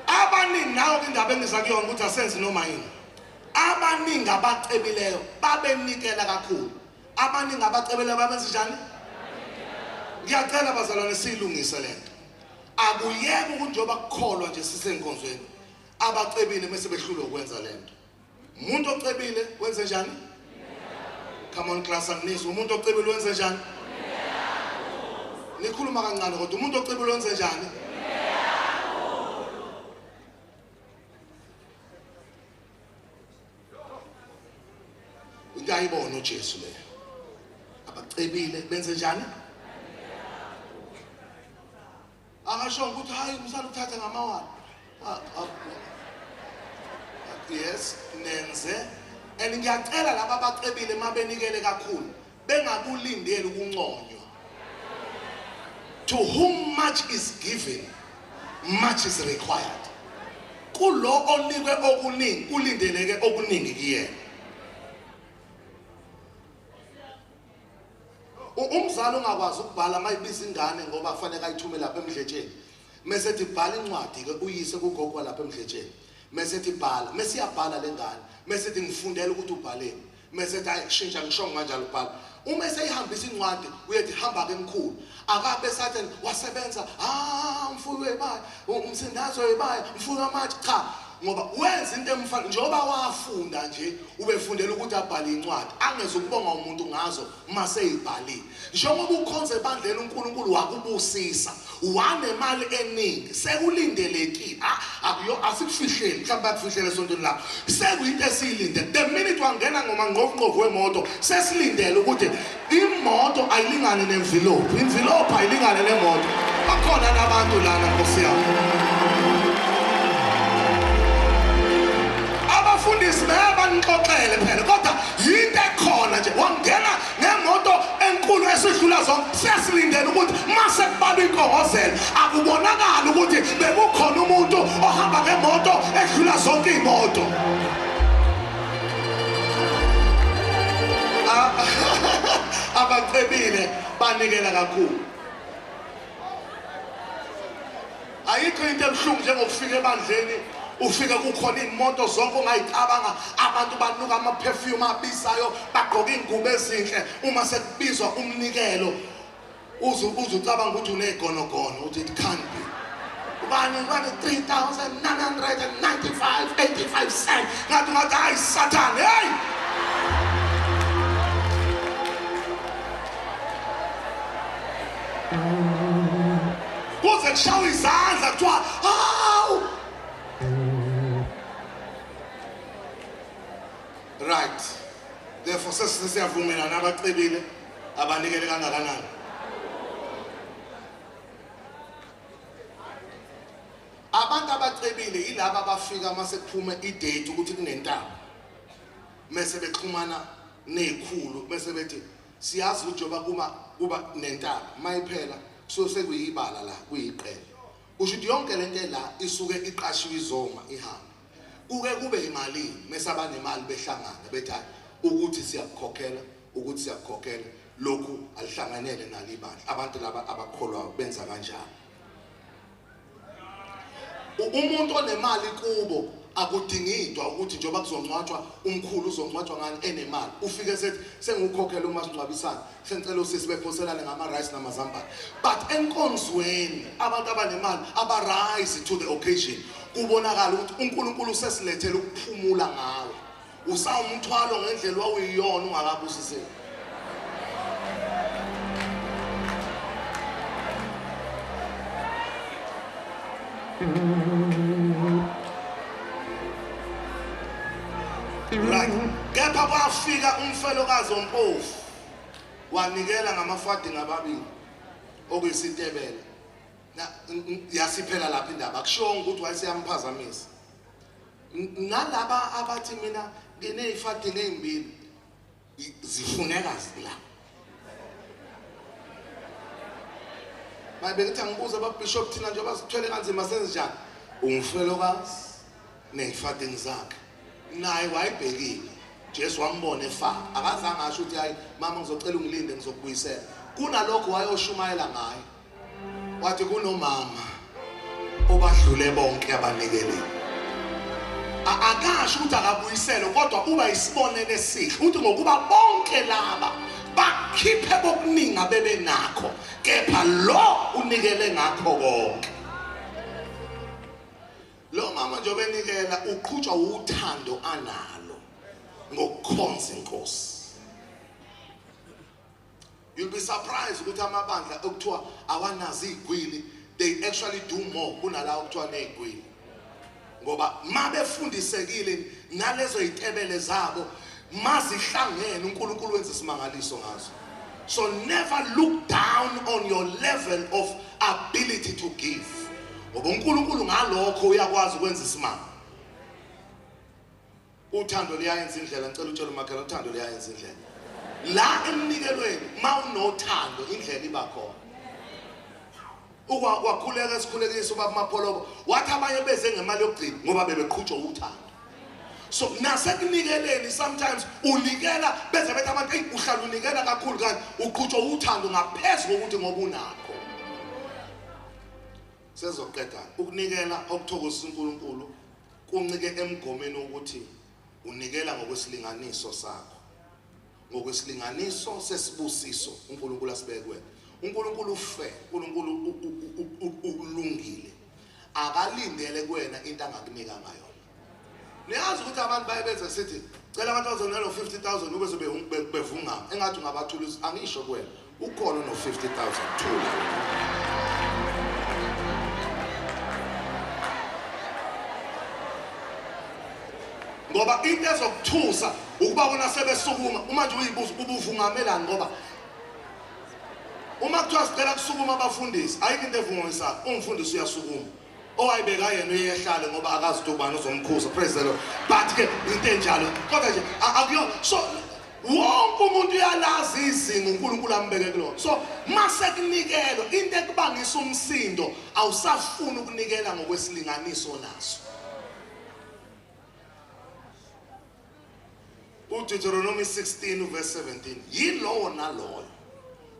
Abaningi nawo indaba engiza kuyona ukuthi asenze noma yini. Abaningi abacebileyo babenikela kakhulu. Abaningi abacebileyo babenza njani? Ngiyacela bazalwane siyilungise lento. Akuyeke ukuthi njengoba kukholwa nje sisenkonzweni abacebile mase behlulwe ukwenza lento. Umuntu ocebile wenze njani? Come on class, anginizwa. Umuntu ocebile wenze njani? Nikhuluma kancane kodwa umuntu ocebile wenze njani? Into ayibona uJesu leyo. Abacebile benze njani? Akasho ukuthi hayi umsana uthatha ngamawala. Yes, nenze. And ngiyacela laba abacebile mabenikele kakhulu bengakulindeli ukunconywa. To whom much is given, much is required. Kulo onikwe okuningi kulindeleke okuningi kuyena. Umzali ongakwazi ukubhala mayibiza ingane ngoba kufanele ayithume lapha emdletsheni. Mese ethi bhala incwadi ke uyise kugogo lapha emdletsheni. Mese ethi bhala, mese iyabhala lengane. Mese ethi ngifundela ukuthi ubhaleni. Mese ethi hayi shintsha ngishongo kanjalo ubhala. Uma eseyihambisa incwadi uyethi hamba ke mkhulu. Akabe sathi wasebenza, ah mfuyo webaya, umsindazo webaya, mfuyo amatshe. Cha, ngoba wenza into emfana njengoba wafunda nje ubefundela ukuthi abhale incwadi angeze ukubonga umuntu ngazo maseyibhalile. Njengoba ukhonza ebandleni uNkulunkulu wakubusisa wanemali eningi sekulindelekile. Akuyo asikufihleli mhlawumbe bakufihlele esontweni lakho, sekuyinto esiyilinde. The minute wangena ngomangqovungqovu wemoto sesilindele ukuthi imoto ayilingane nemvilophi, imvilophi ayilingane nemoto. Bakhona nabantu lana Nkosi yami. Abafundisi bayabanixoxele phela kodwa yinto ekhona nje. Wangena ngemoto enkulu esidlula zonke, sesilindele ukuthi mase kubalwa inkongozelo akubonakali ukuthi bekukhona umuntu ohamba ngemoto edlula zonke iy'moto. Abacebile banikela kakhulu. Ayikho into ebuhlungu njengokufika ebandleni ufike kukhona iy'moto zonke ongayicabanga, abantu banuka ama-perfume abizayo, bagqoke iy'ngubo ezinhle. Uma sekubizwa umnikelo uze ucabanga ukuthi unegonogono, uthi it can't be. Ubani ubani 3995.85 cents. Ngathi ngathi hayi Satan, hey! Kuze kushawe izandla kuthiwa hawu. Right. Therefore sesiyavumelana abacebile abanikele kangakanani. Abantu abacebile yilaba abafika mase kuphume idate ukuthi kunentaba. Mese bexhumana nezikhulu bese bethi siyazi ukuthi njengoba kuba nentaba mayiphela kusuke sekuyibala la kuyiqele. Kusho ukuthi yonke lento la isuke iqashiwe izoma ihambe. Kuke kube imalini mese abanemali behlangana bethi hayi ukuthi siyakukhokhela ukuthi siyakukhokhela lokhu alihlanganele nalo ibandla. Abantu laba abakholwayo benza kanjalo. Umuntu onemali kubo akudingidwa ukuthi njengoba kuzongcwatshwa umkhulu uzongcwatshwa ngani enemali, ufike sethi sengukhokhela uma singcwabisana, sengicela usisi bephoselane ngama-rice namazambane. But enkonzweni abantu abanemali aba-rise to the occasion, kubonakala ukuthi uNkulunkulu usesilethele ukuphumula ngawe, usawumthwalo ngendlela wawuyiyona ungakabusiseki. Right. Kepha kwafika umfelokazi ompofu wanikela ngamafadi ngababili okuyisitebele. Yasiphela lapha indaba, akushongo ukuthi wayeseyamphazamisa. Nalaba abathi mina ngineyifadi nezimbili zifuneka la. Maye ngithi angibuza ababishop thina njengoba sithwele kanzima senze njani? Umfelokazi neyifadini zakhe naye wayebhekile. Jesu wambona efaka, akazange asho ukuthi hayi mama ngizocela ungilinde ngizokubuyisela. Kunalokho wayoshumayela ngaye, wathi kunomama obadlule bonke abanikelile. Akasho ukuthi akabuyisele, kodwa uba isibonelo esihle uthi ngokuba bonke laba bakhiphe bokuningi abebenakho, kepha lo unikele ngakho konke. Lo mama njengoba enikela uqhutshwa uthando analo ngokukhonza inkosi. You'll be surprised ukuthi amabandla okuthiwa awanazo izigwili, they actually do more kunalawo okuthiwa nezigwili, ngoba mabefundisekile nalezo zitebele zabo mazihlangene uNkulunkulu wenza isimangaliso ngazo. So never look down on your level of ability to give, ngoba uNkulunkulu ngalokho uyakwazi ukwenza isimanga. Uthando liyayenza indlela. Ngicela utshele umakhelwane, uthando liyayenza indlela. La emnikelweni mawunothando indlela iba khona. Wakhuleka esikhulekisa ubaba Mapholoba, wathi abanye beze ngemali yokugcina ngoba bebeqhutshwa uthando. So nasekunikeleni sometimes unikela beze bethi abantu hey uhlala unikela kakhulu, kanti uqhutshwa uthando ngaphezulu kokuthi ngoba unakho. Sezoqeda ukunikela okuthokozisa uNkulunkulu kuncike emgomeni ukuthi unikela ngokwesilinganiso sakho, ngokwesilinganiso sesibusiso uNkulunkulu asibeke kuwena. uNkulunkulu ufe, uNkulunkulu ulungile, akalindele kuwena into angakunika ngayona. Niyazi ukuthi abantu baye benze sithi cela abantu bazonela 50,000 ube sobe bevungama, engathi ungabathulisa. Angisho kuwena ukhona no 50,000 thula. Ngoba into ezokuthusa ukuba bona sebesukuma uma nje uyibuza ubuvungamelani, ngoba uma kuthiwa sicela kusukuma abafundisi ayikho into evungamisayo. Umfundisi uyasukuma, owayibeka yena uyehlale ngoba akazi ukuthi ubani uzomkhuza. Praise the Lord. But ke into enjalo kodwa nje akuyo. So wonke umuntu uyalazi izinga uNkulunkulu ambeke kulona. So mase kunikelwa into ekubangisa umsindo, awusafuni ukunikela ngokwesilinganiso naso. uDeuteronomy 16 verse 17, yilowo naloyo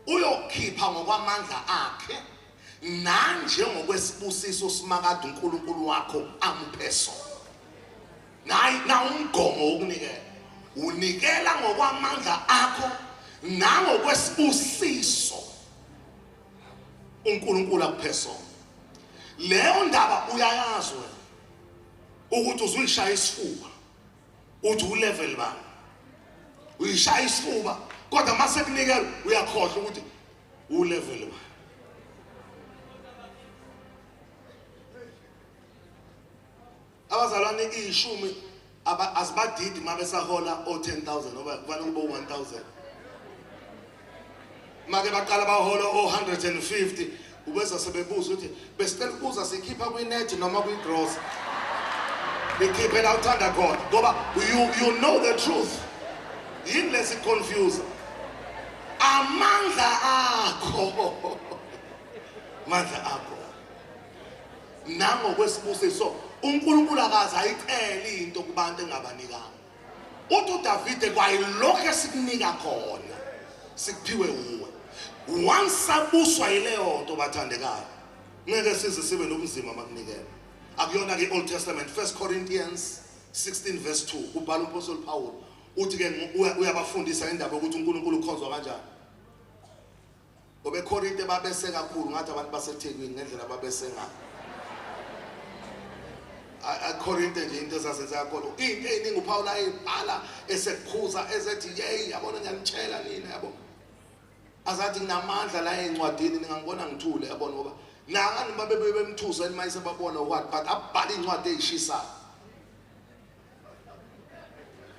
uyokhipha ngokwamandla akhe nanjengokwesibusiso simakade uNkulunkulu wakho amuphe sona. Nayi na umgomo wokunikela, unikela ngokwamandla akho nangokwesibusiso uNkulunkulu akuphe sona. Leyo ndaba uyayazi wena ukuthi uzuyishaya isifuba uthi ulevel bani, uyishaya isifuba, kodwa mase kunikela uyakhohlwa ukuthi ulevel bani. Abazalwane ishumi azibadidi uma besahola o-10,000 ngoba kufanele kube u-1,000. Make baqala bahola o-150 ubeza sebebuza ukuthi besicela ukubuza sikhipha kwi-net noma kwi-gross. Ikhiphe la uthanda khona ngoba you know the truth. Yini lesi confuse? Amandla akho, amandla akho nangokwesibusiso. uNkulunkulu akaze ayicele into kubantu engabanikanga. Uthi uDavide kwayilokho esikunika khona sikuphiwe uwe. Once sabuswa yileyo nto bathandekayo, ngeke size sibe nobunzima makunikela. Akuyona ke Old Testament 1 Corinthians 16 verse 2 ubhala uMpostoli Paul uthi ke uyabafundisa indaba yokuthi uNkulunkulu ukhonzwa kanjani. Ngoba eKorinte babese kakhulu ngathi abantu baseThekwini ngendlela babese ngayo. Akorinte nje into ezazenza kakhulu. Into eziningi uPaul ayibhala esekhuza esethi yey yabona ngiyanitshela nina yabo. Azathi nginamandla la encwadini ningangibona ngithule yabona ngoba nangani babe bemthusa emayise babona what but abhala incwadi ezishisayo.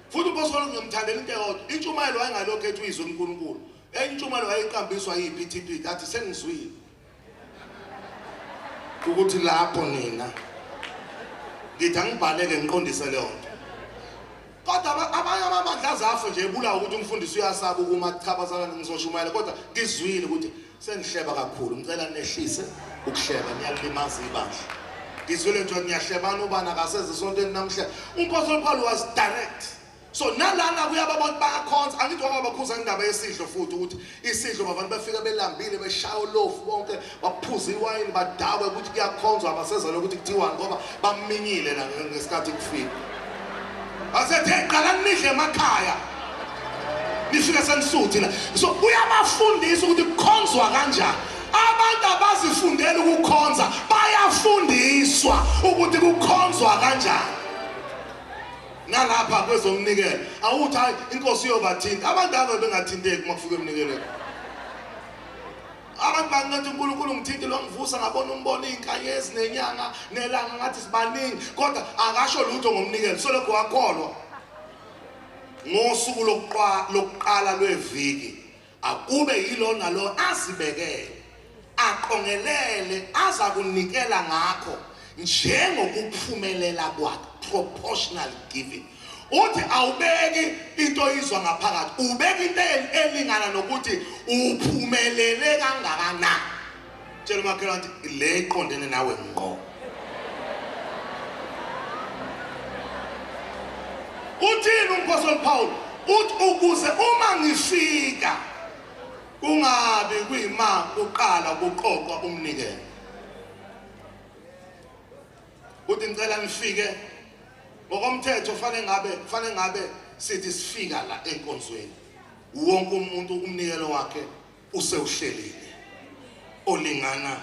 Futhi uPostoli ngiyamthandela into eyodwa. Intshumayelo wayengalokhu ethi uyizwe uNkulunkulu. Enye intshumayelo wayeyiqambiswa yiphithiphithi athi sengizwile. Ukuthi lapho nina ngithi angibhaleke ngiqondise leyo nto. Kodwa abanye amabandla azafe nje ebulawa ukuthi umfundisi uyasaba ukuma cha bazalwane ngizoshumayela kodwa ngizwile ukuthi Senihleba kakhulu, ngicela nehlise ukuhleba, niyalimaza ibandla. Ngizwile nje niyahlebana ubani akaseze esontweni namhla. Umpostoli Paul was direct. So nalana kuyaba abantu bayakhonza, angithi wababakhuza indaba yesidlo futhi ukuthi isidlo babantu bafika belambile beshaya olofu bonke baphuza iwayini badakwe ukuthi kuyakhonzwa abaseza lokuthi kuthiwani ngoba baminyile la ngesikhathi kufika. Asethe qalani nidle emakhaya. Nifike senisuthi la. So uyabafundisa ukuthi kukhonzwa kanjani. Abantu abazifundela ukukhonza bayafundiswa ukuthi kukhonzwa kanjani. Nalapha kwezomnikelo awuthi hayi inkosi iyobathinta abantu ave bengathinteki uma kufika emnikelweni. Abantu bangathi uNkulunkulu ngithintile wangivusa ngabona umbono izinkanyezi nenyanga nelanga ngathi sibaningi kodwa akasho lutho ngomnikelo solokhu wakholwa. Ngosuku lokuqala lweviki akube yilo nalo azibekele aqongelele aza kunikela ngakho njengokuphumelela kwakhe proportional giving uthi awubeki into oyizwa ngaphakathi ubeka into elingana nokuthi uphumelele kangakanani tshela umakhelwane ukuthi le iqondene nawe ngqo uthini umpostoli Paul uthi ukuze uma ngifika kungabi kuyima kuqala kuqoqwa umnikelo uthi ngicela ngifike ngokomthetho fanele ngabe fanele ngabe sithi sifika la enkonzweni wonke umuntu umnikelo wakhe usewuhlelile olingana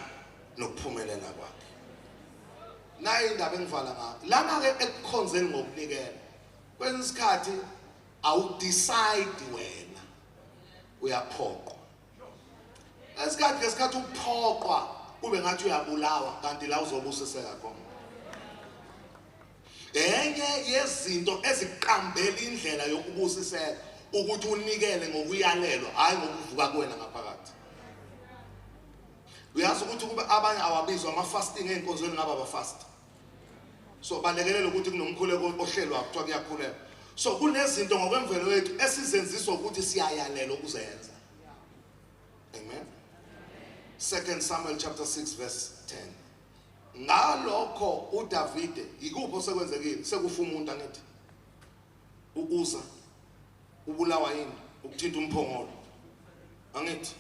nokuphumelela kwakhe nayi indaba engivala ngayo lana ke ekukhonzeni ngokunikela kwesinye isikhathi awudecide wena uyaphoqwa esikhathi ngesikhathi uphoqwa kube ngathi uyabulawa kanti la uzobusiseka khona enye yezinto eziqambela indlela yokubusiseka ukuthi unikele ngokuyalelwa hayi ngokuvuka kuwena ngaphakathi uyazi ukuthi kube abanye awabizwa ama-fasting ey'nkonzweni ngaba abafast so balekelela ukuthi kunomkhuleko ohlelwa kuthiwa kuyakhuleka so kunezinto ngokwemvelo yethu esizenziswa ukuthi siyayalela ukuzenza amen 2 Samuel chapter 6 verse 10 ngalokho uDavide yikuphi osekwenzekile sekufa umuntu angithi uUza ubulawa yini ukuthinta umphongolo angithi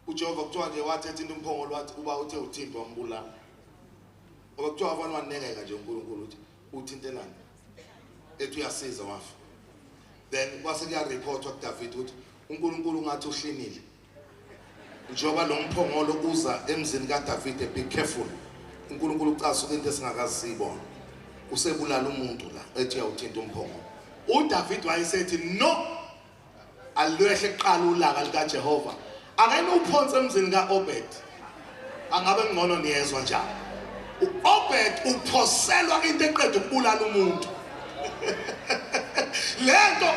uJehova kuthiwa nje wathi ethinta umphongolo wathi uba uthe uthinta wambulala ngoba kuthiwa abantu wanengeka nje uNkulunkulu ukuthi uthintelani ethi uyasiza wafa then kwase kuyareportwa kuDavid ukuthi uNkulunkulu ngathi uhlinile njengoba lo mphongolo uza emzini kaDavide be careful uNkulunkulu ucasuka into esingakazi siyibona usebulala umuntu la ethi uyawuthinta umphongolo uDavid wayesethi no alwehle kuqala ulaka likaJehova ake niwuphonse emzini kaObed angabe ngcono niyezwa njalo uObed uphoselwa into eqeda ukubulala umuntu lento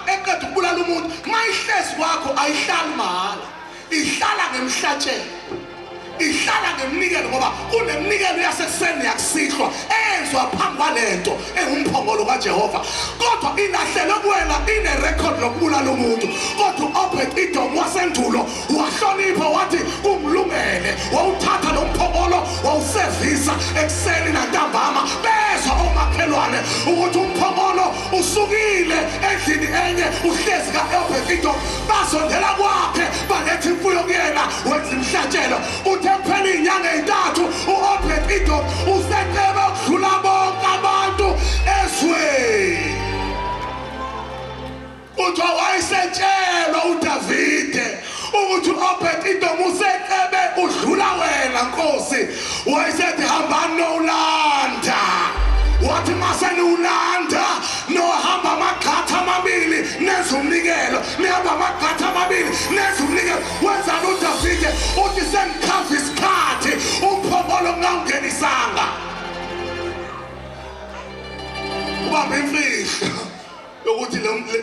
eqeda ukubulala umuntu mayihlezi kwakho ayihlali mahhala ihlala ngemhlatshelo ihlala ngeminikelo ngoba kuneminikelo yasekuseni yakusihlwa eyenziwa phambi kwalento engumphongolo kaJehova kodwa ilahlelwe kuwena inerekhodi lokubulala umuntu kodwa u-Obed Edom wasendulo wahlonipha wathi kungilungele wawuthatha lo mphongolo wawusevisa ekuseni nantambama bezwa omakhelwane ukuthi umphongolo Usukile endlini enye uhlezi ka-Obed-Edom, basondela kwakhe baletha imfuyo kuyena, wenza imhlatshelo. Uthe kuphela iy'nyanga ey'ntathu u-Obed-Edom usecebe ukudlula bonke abantu ezweni. Kuthiwa wayesetshelwa uDavide ukuthi u-Obed-Edom usecebe udlula wena nkosi. Wayesethi hambani nowulanda. Wathi maseniwulanda nohamba amagxatha amabili nenza umnikelo, nihamba amagxatha amabili nenza umnikelo. Wenzani uDavide? Uthi sengikhava isikhathi umphongolo ngawungenisanga. Ubamba imfihlo yokuthi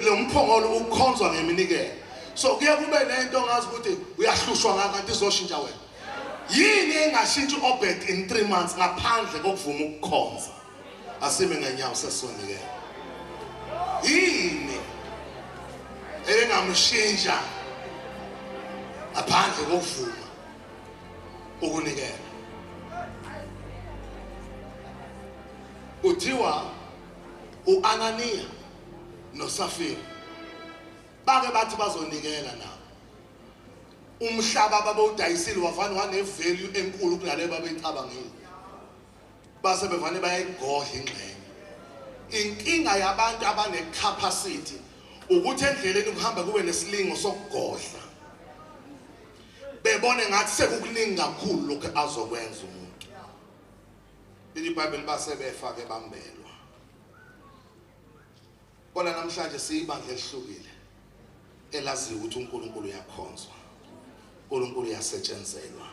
lo mphongolo ukhonzwa ngeminikelo. So kuye kube nento ngazi ukuthi uyahlushwa ngaka kanti izoshintsha wena. Yini engashintsha uObed in 3 months ngaphandle kokuvuma ukukhonza? Asime ngenyawo sesizonikela. Yini engamshintsha ngaphandle kokuvuma ukunikela? Kuthiwa uAnania noSafira bake bathi bazonikela nabo. Umhlaba babewudayisile wavane wane-value enkulu kunale babeyicabangile, base bevane bayayigodla ingxenye. Inkinga yabantu abane-capacity ukuthi endleleni kuhamba kube nesilingo sokugodla, bebone ngathi sekukuningi kakhulu lokhu azokwenza umuntu. Lithi iBhayibheli base befake bambelwa. Kodwa namhlanje siyibandla elihlukile elaziyo ukuthi uNkulunkulu uyakhonzwa, uNkulunkulu uyasetshenzelwa,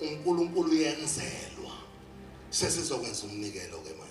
uNkulunkulu uyenzelwa. Sesizokwenza umnikelo ke manje.